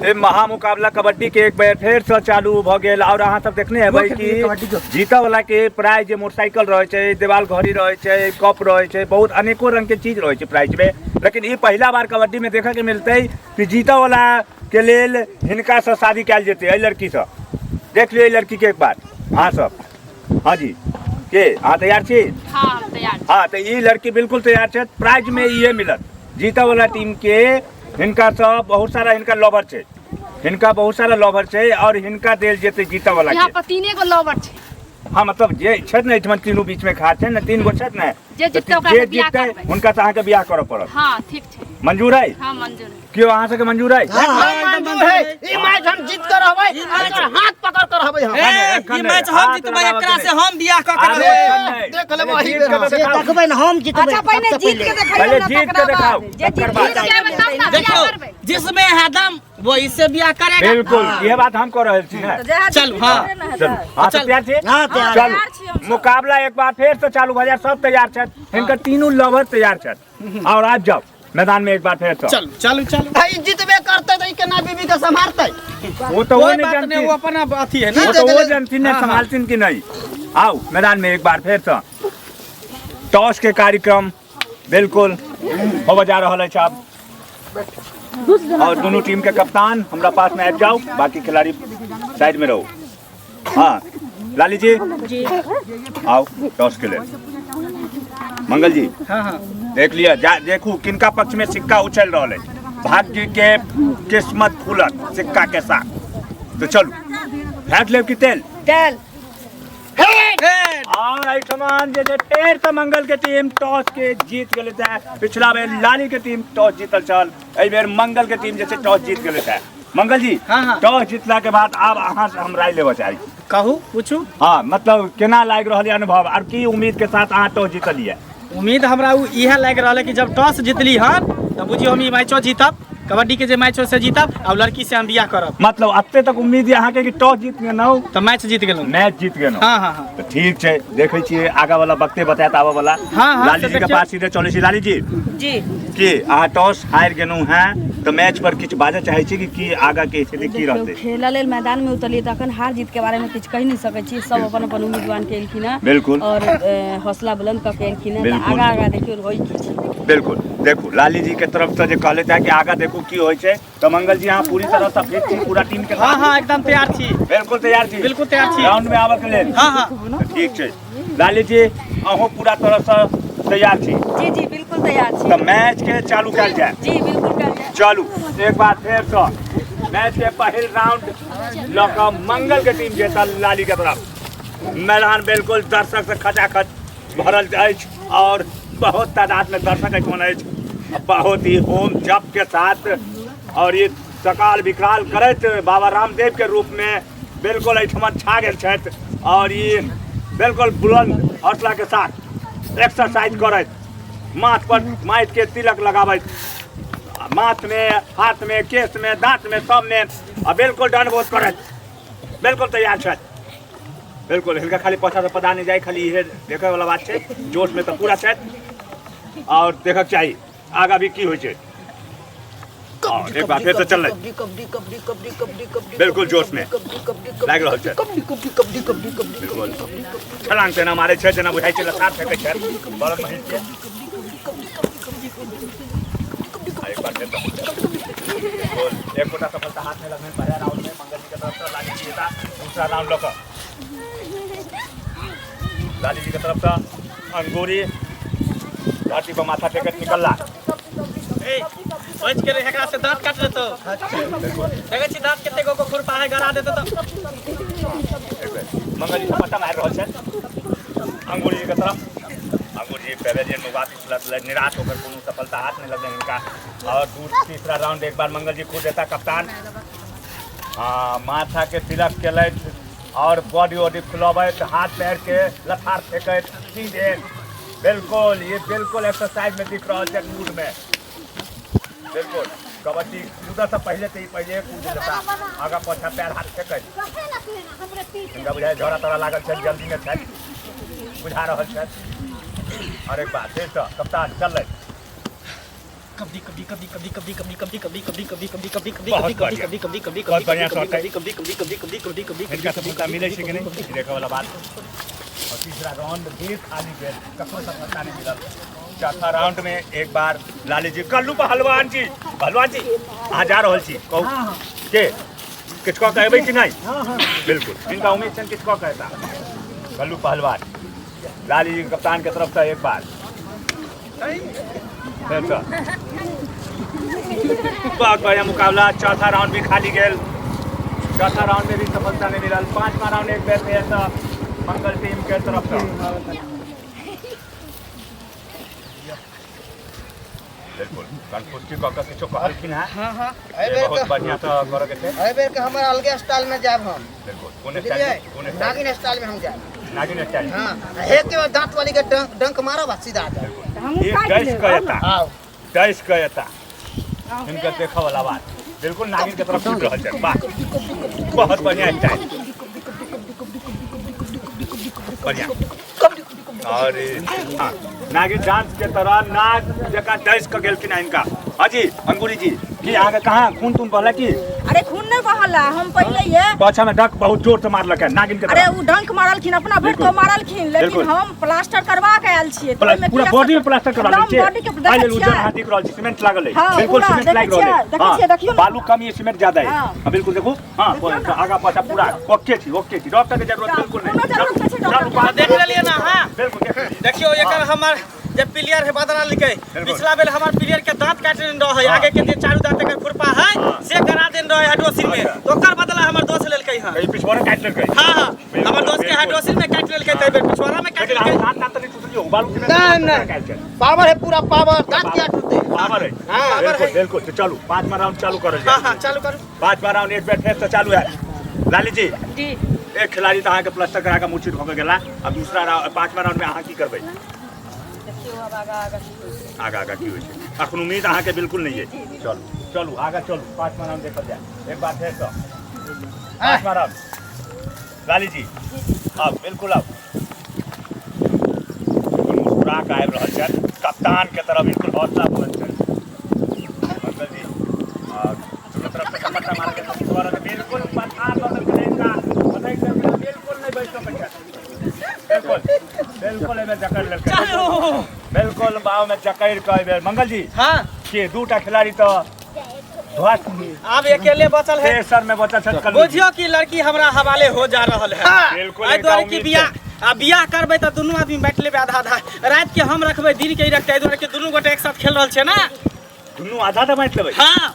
ए महामुकाबला कबड्डी के एक बेर फेर से चालू भ गेल और अहाँ सब देखने हेबै कि जीतऽ वाला के प्राइज जे मोटरसाइकिल रहै छै, देवाल घड़ी रहै छै, कप रहै छै, बहुत अनेको रंग के चीज रहै छै प्राइज में। लेकिन ई पहिला बार कबड्डी में देखऽ के मिलतै कि जीतऽ वाला के लेल हिनका से शादी कयल जेतै, एहि लड़की से। देख लियौ एहि लड़की के एक बार अहाँ सब। हाँ जी, के अहाँ तैयार छी? हाँ, हम तैयार छी। हाँ, तऽ ई लड़की बिल्कुल तैयार छै। प्राइज में इहे मिलत जीतऽ वाला टीम के। हिनका सब बहुत सारा हिनका लवर छै, हिनका बहुत सारा लवर छै और हिनका देल जेतै जीतऽ वाला यहाँ के। पर तीने गो लवर छै। हाँ, मतलब जे छथि ने एहिठमा तीनू बीच में खा छै ने, तीन गो छथि ने, जे तऽ जीततै ओकरा जे से बियाह जीततै करबै। हुनका से अहाँके बियाह करऽ पड़त। हाँ, ठीक छै। मंजूर है? हाँ, मंजूर है। केओ अहाँ सबके मंजूर है? हाँ, मंजूर है। ई मैच हम जीत कर रहबै, एकर हाथ पकड़ कर रहबै हम। ए, एखन ई नहि, मैच हम हाथ जीतबै, लगाबऽ एकरा के से हम बियाह कऽ के अरे, रहबै। एखन नहि। देख लेबै पहिले एहि जीत बेर के हम। तऽ देखाउ। देखबै ने, हम जीतबै। अच्छा, पहिने सबसँ जीत के पहिले। देखैयौ पहिले ने, जीत के तकरा देखाउ, बाद। जे तकर जीत बाद। जीत के एबै तब ने बियाह देखो, करबै। जिसमें है दम वो इससे बियाह करेगा। बिल्कुल, ये बात हम कह रहल छी ने। चलू, हाँ। चलू, हाँ, चल। तैयार छी? हाँ, तैयार। चलू, तैयार छी हमसब। मुकाबला एक बार फेर से चालू भऽ जाय। सब तैयार छथि, हिनकर तीनू लवर तैयार छथि और आबि जाउ मैदान में एक बार फेर से। चलू, चलू, चलू। ई जीतबे करतै तऽ ई केना बीबी के सम्हारतै? वो तो वो कोई नहीं बात नहीं, जानती, वो अपना अथी है ना। वो तो वो जानती नहीं हाँ, हाँ। संभालतीन कि नहीं। आओ मैदान में एक बार फेर से। टॉस के कार्यक्रम बिल्कुल होबऽ जा रहल अछि आब और दोनों टीम के कप्तान हमरा पास में आबि जाओ, बाकी खिलाड़ी साइड में रहो। हाँ लाली जी, आओ टॉस के लिए। मंगल जी, हाँ, हाँ। देख लिया जा, देखू किनका पक्ष में सिक्का उछल रहल अछि। भाग्य के किस्मत खुलत सिक्का के साथ। तो चलू, हैट लेब कि तेल? तेल। और एहिठमान जे छै फेर से मंगल के टीम टॉस के जीत गेलै। पिछला बेर लाली के टीम टॉस जीतल छल, एहि बेर मंगल के टीम जे छै टॉस जीत गेलै। मंगल जी, हाँ, हाँ। टॉस जीतला के बाद आब अहाँ से हम राय लेबऽ चाही। कहू, पूछू। हाँ, मतलब केना लागि रहल यऽ अनुभव और की उम्मीद के साथ अहाँ टॉस जीतलियै? उम्मीद हमरा उ इएह लागि रहल है कि जब टॉस जीतली हन तऽ बुझियौ हम ई मैचो जीतब, कबड्डी के जे मैच हो से जीतब और लड़की से हम बियाह करब। मतलब एते तक उम्मीद यऽ अहाँके कि टॉस जीत गेलहुँ तऽ मैच जीत गेलहुँ। मैच जीत गेलहुँ। हाँ, हाँ, हाँ। तऽ ठीक छै, देखै छियै आगा वाला वक्ते बतायत आबऽ वाला। हाँ, हाँ, लाली से जी के देखियौ। पास सीधे चलै छी। लाली जी, जी, की अहाँ टॉस हारि गेलहुँ हैं तऽ मैच पर किछु बाजऽ चाहै छी कि की आगा के स्थिति की देखियौ, रहतै? खेला लेल मैदान में उतरलियै तऽ अखन हार जीत के बारे में किछु कहि नहि सकै छी। सब अपन अपन उम्मीदवार के एलखिन हँ बिल्कुल। और हौसला बुलंद कऽ के एलखिन हँ, तऽ बिल्कुल। आगा आगा देखियौ होइ की छै। बिल्कुल, देखू लाली जी के तरफ से जे कहले कि आगा देखू की होइ छै, तऽ मंगल जी अहाँ पूरी तरह से फिट छी पूरा टीम के हाँ, साथ? हाँ, एकदम तैयार छी। बिल्कुल तैयार छी? बिल्कुल तैयार छी। ग्राउंड में आबऽ के लेल? हाँ, हाँ। तऽ ठीक छै लाली जी, अहूँ पूरा तरह से तैयार छी? जी जी, बिल्कुल तैयार छी। तऽ मैच के चालू कयल जाय? जी, बिल्कुल कयल जाय। चलू एक बार फेर से मैच के पहिल राउंड लऽ कऽ मंगल के टीम जीतल लाली के तरफ। मैदान बिल्कुल दर्शक से खचाखच भरल अछि और बहुत तादाद में दर्शक एहिठमन अछि। बहुत ही होम जप के साथ और ये सकाल विकराल करैत बाबा रामदेव के रूप में बिल्कुल एहिठमन छा गेल छथि और ये बिल्कुल बुलंद हौसला के साथ एक्सरसाइज करैत, माथ पर माटि के तिलक लगाबैत, माथ में, हाथ में, केश में, दांत में, सब में, आ बिल्कुल दंडबोध करैत बिल्कुल तैयार छथि। बिल्कुल हिनका खाली पाछा से पता नहीं जाए, खाली इहे देखे वाला बात छै। जोश में तऽ पूरा छथि और देखक चाही आगा भी की होइ छै। और एक बार फिर से चललै बिल्कुल जोश में लागि रहल छै। बिल्कुल छलांग तेना मारै छै जेना बुझाइ छै लसार फेकै छै बड़द महिष के। आ एक बार फेर से बिल्कुल एक गोटा सफलता हाथ में लगने पहला राउंड में मंगल जी के तरफ से। लाली जी जेता दूसरा राउंड लऽ कऽ। लाली जी के तरफ से अंगूरी धरती पर माथा टेकत निकलला। ए, बच के रह, एकरा से दांत काट लेतो। देखै छी दांत कते गो खुरपा है, गड़ा देतो तऽ। एक बेर मंगल जी सपट्टा मारि रहल छथि अंगूरी जी के तरफ। अंगूर जी पेवेलियन में वापस लौटलै निराश होकर, कोनो सफलता हाथ नहीं लगलै हिनका। और तीसरा राउंड एक बार मंगल जी खुद देता कप्तान। हाँ, माथा के तिलक केलथि और बॉडी वॉडी फुलबैत, हाथ पैर के लथार फेंकैत सीधे बिल्कुल ये बिल्कुल एक्सरसाइज में दिख रहल छै मूड में। बिल्कुल कबड्डी कूदऽ से पहिले तऽ ई पहिले कूद लेता, आगा पाछा पैर हाथ फेंकैत। हिनका बुझाइ झोरा तोरा लागल छनि, जल्दी में छथि बुझा रहल छथि। और एक बार फेर से कप्तान चललै। कबड्डी कबड्डी कबड्डी कबड्डी कबड्डी कबड्डी कबड्डी कबड्डी कबड्डी कबड्डी कबड्डी बहुत कबड्डी बढ़िया। कबड्डी कबड्डी कबड्डी बहुत बढ़िया शॉट है। कबड्डी कबड्डी कबड्डी कबड्डी कबड्डी कबड्डी हिनका सफलता मिलै छै कि नहि देखै वाला बात। और तीसरा राउंड भी खाली गेल, ककरो सफलता नहीं मिलल। चौथा राउंड में एक बार लाली जी, कल्लू पहलवान जी, पहलवान जी अहाँ जा रहल छी, कहू के किछु कऽ के अयबै कि नहि? बिल्कुल हिनका उम्मीद छनि किछु कऽ के एता कल्लू पहलवान। लाली जी कप्तान के तरफ से एक बार फेर से बहुत बढ़िया मुकाबला। चौथा राउंड भी खाली गेल, चौथा राउंड में भी सफलता नहीं मिलल। पांचवा राउंड एक बेर फेर से मंगल टीम के तरफ से। बिल्कुल कनपुष्टि कऽ के किछो कहलखिन हैं। हाँ हाँ जे बहुत बढ़िया से करऽ के छै। एहि बेर के हमर अलगे स्टाइल में जायब हम। बिल्कुल कोन बुझलियै? स्टाइल? कोन स्टाइल? नागिन स्टाइल में हम जायब। नागिन स्टाइल। हाँ, हे के बाद दांत वाली के डंक डंक मारब आ सीधा जायब। हमहूँ एक काटि डैश लेब। कऽ एता, आउ डैश कऽ एता, हिनकर देखऽ वाला बात। बिल्कुल नागिन के तरफ छूट रहल छै। वाह बहुत बढ़िया स्टाइल, बढ़िया। और हाँ, नागिन डांस के तरह नाग जकाँ डैश कऽ गेलखिन हिनका। हाँ जी अंगूरी जी, की अहाँके कहाँ खून तून बहला की? अरे खून नहीं बहला, हम पहले ये पाछा में डक बहुत जोर से मारलक है नागिन के अरे तरह। उ डंक मारलखिन, अपना भरि बिल्कुल। तो मारलखिन, लेकिन बिल्कुल। हम प्लास्टर करवा के आयल छियै। तो ओहिमे पूरा किया बॉडी में प्लास्टर करवा एकदम देल छियै। बॉडी के आइ देखै लेल उज्जर छियै। अहाँ दिख रहल छी, सीमेंट लागल है। हाँ, बिल्कुल पूरा सीमेंट देखै लागि रहल छियै, है। देखै हाँ, छियै, देखियौ ने। बालू कम है, सीमेंट ज्यादा है। हाँ। हाँ, बिल्कुल देखू। हाँ, देखियौ ने। आगा पाछा पूरा ओके छी, ओके छी। डॉक्टर के जरूरत बिल्कुल नहीं। कोनो जरूरत नहीं छै चलू, डॉक्टर के। बात देख लेलियै ना? हाँ बिल्कुल देख लेलियै। देखियौ एकर हमर जे प्लेयर है बदला लिखे, पिछला बेर हमर प्लेयर के दांत काटि देने रहे, हाँ। आगे के जे चारू दांत एकर खुरपा है से गड़ा देने रहे हडोसिन में, तो ओकर बदला हमर दोस्त लेलकै हँ। ई पिछवाड़ा काटि लेलकै। हाँ हाँ बिल्कुल, हमर दोस्त के बिल्कुल। हडोसिन में काटि लेलकै, तै बेर पिछवाड़ा में काटि लेकिन लेलकै। अहाँ दांत तांत नहीं टूटलियौ, बालू सीमेंट नहीं, नहीं। काटि छै। पावर है पूरा पावर, दांत किया टूटते? पावर है। हाँ, बिल्कुल बिल्कुल। तो चलू पांचवा राउंड चालू करल हाँ जाय। हाँ चालू करू। पांचवा राउंड एक बेर फेर से चालू है। लाली जी जी एक खिलाड़ी तो अहाँके प्लास्टर करा के मूर्छित भऽ के गेला, अब दूसरा राउंड पांचवा राउंड में अहाँ की करबै? देखियौ आब आगा आगा की होइ छै। आगा आगा की होइ छै? अखन उम्मीद अहाँके बिल्कुल नहीं है। चलू चलू आगा चलू, पांचवा राउंड देखल जाय एक बार फेर से। पांचवा राउंड लाली जी अब बिल्कुल अब मुस्कुरा के आबि रहल छथि कप्तान के तरह, बिल्कुल हौसला बुलंद छथि मंगल जी। और दुनू तरफ से कपट्टा मारल के कोशिश भऽ रहल छै, बिल्कुल पठार लऽ देलकै हिनका, पटकि देलकै, बिल्कुल नहि बचि सकै छथि। बिल्कुल बिल्कुल एहिमे जकड़ लेलकै, चलू बिल्कुल बाव में जकड़ के एहिबेर मंगल जी हाँ के दूटा खिलाड़ी तो ध्वस्त आब अकेले बचल है, तेसर में बचल छथि कल्लू जी। बुझियो कि लड़की हमरा हवाले हो जा रहल है। बिल्कुल एहि हिनका दुआरे कि उम्मीद बियाह छै। आ बियाह करबै तऽ दुनू आदमी बाँटि लेबै आधा आधा, राति के हम रखबै दिन के ई रखतै, एहि दुआरे कि दुनू गोटे एक साथ खेल रहल छै ना। दुनू आधा आधा बाँटि लेबै। हाँ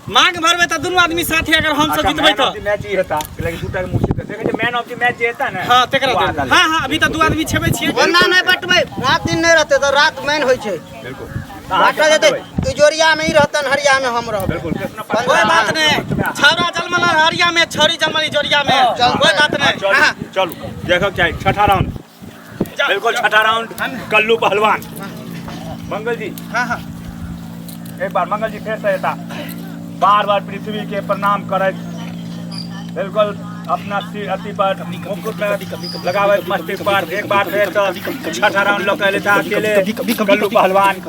मांग भरबै तऽ दुनू आदमी साथे, अगर हम सब जीतबै मैन तऽ ऑफ the match ई हेता, लेकिन दूटा के मुश्किल छै। देखै छै मैन ऑफ the match जे हेता ने, हाँ तेकरा ओ देबै। आधा लेतै। हाँ हाँ अभी तऽ दू आदमी छेबै छियै। ओना नहीं बटबै, रात दिन नहीं रहते तो रात मैन होइ छै। बिल्कुल बांटल जेतै, इजोरिया में ही रहतन, हरिया में हम रहबै। बिल्कुल कृष्ण कोई बात नहीं, छौड़ा जन्मल हरिया में, छौड़ी जन्मल इजोरिया में, चल। कोई बात नहीं। चलू चलू देखक चाही छठा राउंड। जाओ, बिल्कुल जाओ। छठा राउंड कल्लू पहलवान मंगल जी। हाँ हाँ एक बार मंगल जी फेर से एता, बार बार पृथ्वी के प्रणाम करैत बिल्कुल अपना सिर अथी पर मुकुट में लगाबैत मस्तिष्क पर एक बार फेर से छठा राउंड लऽ के एलथि अकेले कल्लू पहलवान। घर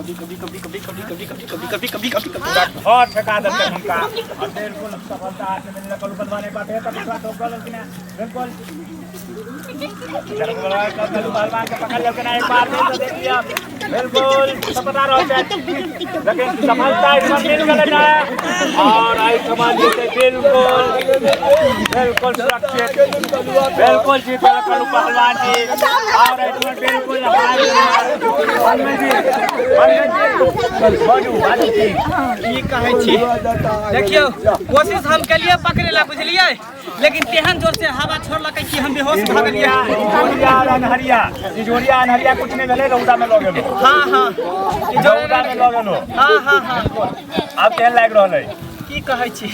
ठेका देलकै हुनका और बिल्कुल सफलता हाथ में मिलल कल्लू पहलवान। एक बार फेर से पिछला ठोक देलखिन हेँ। बिल्कुल कल्लू पहलवान के पकड़ लेलखिन हेँ। एक बार फेर से देख लिअ, बिल्कुल सफलता रहल छै, लेकिन सफलता एहिठाम मिल गेलै ने और एहिठमा जे छै बिल्कुल बिल्कुल सुरक्षित बिल्कुल जीत गेल कल्लू पहलवान जी। और एहिठमा बिल्कुल मंगल जी, मंगल जी बाजू बाजू की की कहै छी? देखियौ कोशिश हम केलियै पकड़े ला बुझलियै, लेकिन तेहन जोर से हवा छोड़लकै कि हम बेहोश भऽ गेलियै। इजोरिया और अन्हरिया, इजोरिया अन्हरिया कुछ नहीं भेलै, रौदा में लऽ गेलो। हाँ हाँ रौदा में लऽ गेलो। हाँ हाँ हाँ आब केहन लागि रहल है? की कहै छी?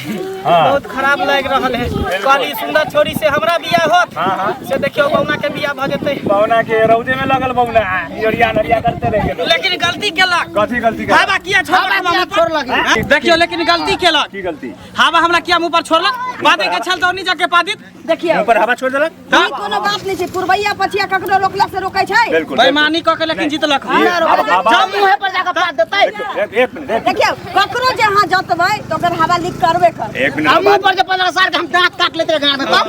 हाँ। बहुत खराब लागि रहल है। कहली सुंदर छोरी से हमरा बियाह होत, हाँ हाँ से देखियौ बौना के बियाह भऽ जेतै। बौना के रौदे में लगल बौना इजोरिया अन्हरिया करते रहि गेलो। लेकिन गलती केलक। कथी गलती केलक? हवा किया छोड़लक हमरा मुँह पर? छोड़लक। देखियौ लेकिन गलती केलक। की गलती? हवा हमरा किया मुँह पर छोड़लक? बादे के छल तऽ ओनी जाके पादित। देखियौ। मुंह पर हवा छोड़ देलक। ई कोनो बात नहीं छै, पुरबैया पछिया ककरो रोकला से रोकै छै। बिल्कुल बेईमानी कऽ के लेकिन जीतलक। ये जब मुँहे पर जाके पात देतै। एक एक मिनट, एक मिनट। देखियौ ककरो जे अहाँ जतबै तऽ ओकर हवा लीक करबे कर। एक मिनट आ मुँह बात पर जे 15 साल के हम दांत काट लेते रहे गाँड में तब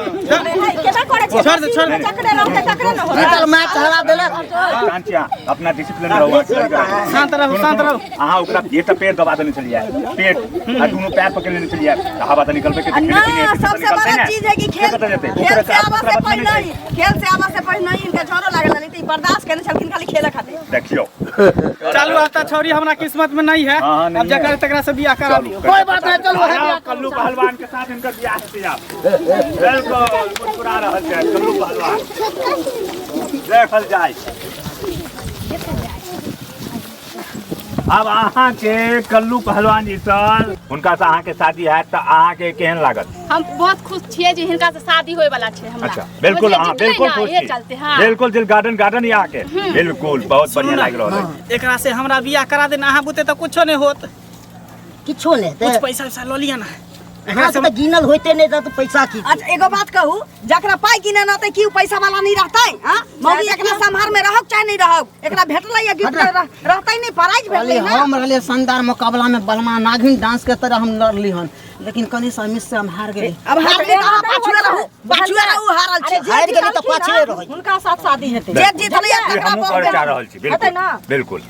केना करै छै? छोड़ दे, छोड़ दे। जकरे रहतै तकरे ने होतै। जीतल मैच हरा देलक। शांति, अहाँ अपना डिसिप्लिन रहू। शांत रहू, शांत रहू। अहाँ ओकरा एक पैर दबा देने छलियै, पेट आ दुनू पैर पकड़ लेने छलियै, तऽ हवा तऽ निकलबे के आ ना, सबसे बड़ा चीज है कि खेल कतऽ जेतै? खेल से आबऽ से ओकरा पहिले ही, खेल से आबऽ से पहिले ही इनका झोरो लागल रहलै, तऽ ई बर्दाश्त केने छलखिन खाली खेले खातिर। देखियौ चलू अब तऽ छौरी हमरा किस्मत में नहीं है। हाँ, हाँ, नहीं अब जकर है। तकरा से बियाह करा दियौ। कोई बात नहीं, चलू है आओ, कल्लू पहलवान के साथ इनकर बियाह हेतै आब। बिल्कुल मुस्कुरा रहल छै कल्लू पहलवान। देखल जाय आब अहाँ के कल्लू पहलवान जीतल, हुनका से अहाँ के शादी हैत तऽ अहाँ के केहन लागत? हम बहुत खुश छियै जे हिनका से शादी होय वाला छै हमरा। अच्छा बिल्कुल, बुझलियै, हाँ जितलै बिल्कुल ना, खुश इहे छी। चलते, हाँ। बिल्कुल दिल गार्डन गार्डन यहाँ के बिल्कुल बहुत बढ़िया लागि रहल है। एकरा से हमरा बियाह करा देना, अहाँ बुते तऽ कुछो नहीं होत। किछो नहीं कुछ पैसा वैसा लऽ लिअ ना। अहाँ से तऽ गिनल होइते नहीं तऽ पैसा की। अच्छा एगो बात कहू, जकरा पाई गिने न ते की उ पैसा वाला नहीं रहतै? हां मौगी एकरा संभार में रहक चाहे नहीं रहक, एकरा भेटलै या गिफ्ट रहतै नहीं, प्राइज भेटलै ना। हम रहले शानदार मुकाबला में बलमा नागिन डांस के तरह हम लड़ली हन, लेकिन कनी सा मिस से हम हार गेली। अब हार गेली तऽ अहाँ पाछुए रहू, पाछुए रहू, हारल छी। हारि गेली तऽ पाछुए रहू। हुनका साथ शादी हेतै, जे जीतलै ई तकरा हमहूँ बहुत करऽ चाह रहल छी। हेतै बिल्कुल ना? बिल्कुल।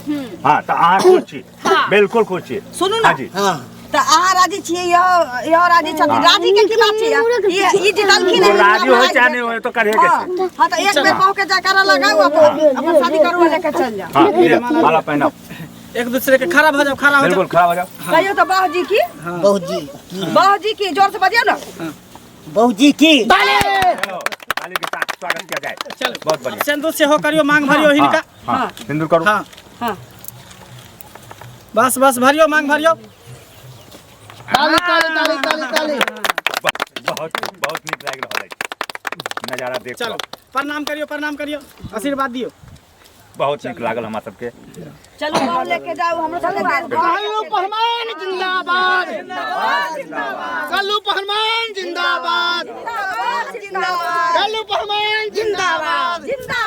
हाँ तऽ अहाँ खुश छी? बिल्कुल खुश छी। सुनू ना। हाँ जी। हाँ तऽ अहाँ राजी छियै? इहो राजी छथिन। राजी के की बात छै? ई जीतलखिन ओ राजी होय चाहे नहीं होय तो करे के छै। हाँ तऽ एक बेर बहु के जयकारा लगाउ, अपन शादी करू लेके चल जाउ। हाँ माला पहनाओ, एक दूसरे के खड़ा भऽ जाओ, खड़ा हो जाओ। बिल्कुल खड़ा हो जाओ। कहियो तऽ बहू जी की, बहू जी की, बहू जी की जोर से बजियौ ना। बहू जी की। चलो ताली के साथ स्वागत किया जाए। चलो बहुत बढ़िया। सिंदूर से हो करियो, मांग भरियो हिनका। हाँ सिंदूर करू। हाँ हाँ बस बस भरियो, मांग भरियो। ताली ताली ताली ताली ताली। बहुत बहुत नीक लागि रहल अछि नजारा देख। चलो प्रणाम करियो, प्रणाम करियो, आशीर्वाद दियो। बहुत नीक लागल हमरा सबके। चलू बहु लेके जाउ, हमरो सबके देश। कल्लू पहलवान जिंदाबाद, कल्लू पहलवान जिंदाबाद, जिंदाबाद, कल्लू पहलवान जिंदाबाद, जिंदाबाद।